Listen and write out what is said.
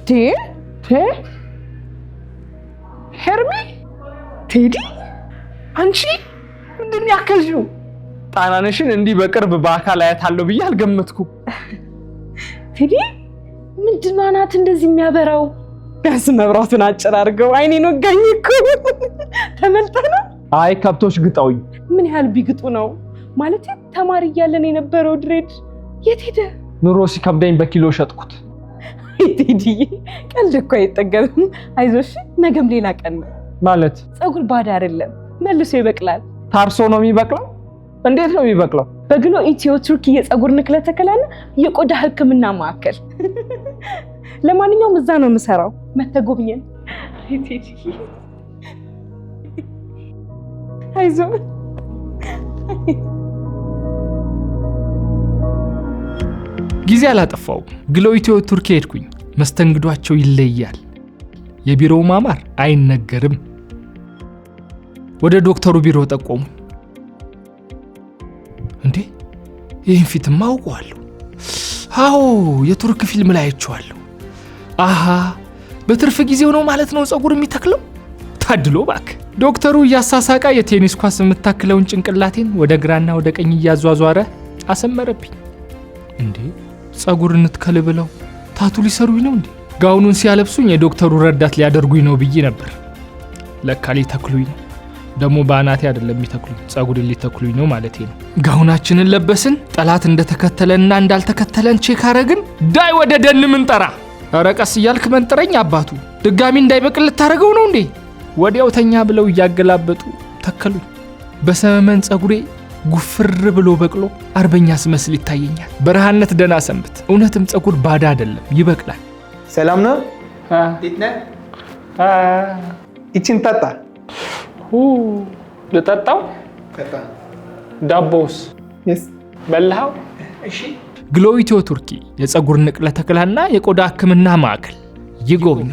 ቴ ሄርሚ፣ ቴዲ፣ አንቺ ምንድን ነው ያከልሽው? ጣናነሽን እንዲህ በቅርብ በአካል አያታለሁ ብዬ አልገመትኩም። ቴዲ፣ ምንድን ነው አናት እንደዚህ የሚያበራው? ቢያንስ መብራቱን አጭር አድርገው፣ አይኔን ወጋኝ እኮ። ተመልጠህ ነው? አይ፣ ከብቶች ግጠውኝ። ምን ያህል ቢግጡ ነው? ማለት ተማሪ እያለን የነበረው dread የት ሄደ? ኑሮ ሲከብደኝ በኪሎ ሸጥኩት። ቴዲዬ፣ ቀልድ እኮ አይጠገብም። አይዞሽ፣ ነገም ሌላ ቀን ነው። ማለት? ፀጉር ባዳ አይደለም፣ መልሶ ይበቅላል። ታርሶ ነው የሚበቅለው? እንዴት ነው የሚበቅለው? በግሎ ኢትዮ ቱርኪ የፀጉር ንቅለ ተከላና የቆዳ ሕክምና ማዕከል። ለማንኛውም እዛ ነው የምሰራው። መተህ ጎብኘን። ቴዲዬ፣ አይዞህ። ጊዜ አላጠፋውም። ግሎ ኢትዮ ቱርክ ሄድኩኝ። መስተንግዷቸው ይለያል። የቢሮው ማማር አይነገርም። ወደ ዶክተሩ ቢሮ ጠቆሙኝ። እንዴ፣ ይህን ፊትማ አውቀዋለሁ። አዎ፣ የቱርክ ፊልም ላይ አይቼዋለሁ። አሃ፣ በትርፍ ጊዜው ነው ማለት ነው ፀጉር የሚተክለው። ታድሎ ባክ። ዶክተሩ እያሳሳቀ የቴኒስ ኳስ የምታክለውን ጭንቅላቴን ወደ ግራና ወደ ቀኝ እያዟዟረ አሰመረብኝ። እንዴ፣ ፀጉር እንትከል ብለው tattoo ሊሰሩኝ ነው እንዴ? ጋውኑን ሲያለብሱኝ የዶክተሩ ረዳት ሊያደርጉኝ ነው ብዬ ነበር። ለካ ሊተክሉኝ ነው። ደግሞ በአናቴ አይደለም የሚተክሉኝ፣ ፀጉር ሊተክሉኝ ነው ማለቴ ነው። ጋውናችንን ለበስን። ጠላት እንደተከተለንና እንዳልተከተለን check አረግን። ዳይ ወደ ደን ምንጠራ። ኧረ ቀስ እያልክ መንጥረኝ አባቱ፣ ድጋሚ እንዳይበቅል ልታደርገው ነው እንዴ? ወዲያው ተኛ ብለው እያገላበጡ ተከሉኝ። በሰመመን ፀጉሬ ጉፍር ብሎ በቅሎ አርበኛ ስመስል ይታየኛል። በረሃነት ደህና ሰንብት። እውነትም ፀጉር ባዳ አይደለም፣ ይበቅላል። ሰላም ነው? እንዴት ነህ? ይችን ጠጣ። ልጠጣው? ጠጣ። ዳቦውስ በላኸው? እሺ። ግሎ ኢትዮ ቱርኪ የፀጉር ንቅለ ተከላና የቆዳ ሕክምና ማዕከል ይጎብኙ።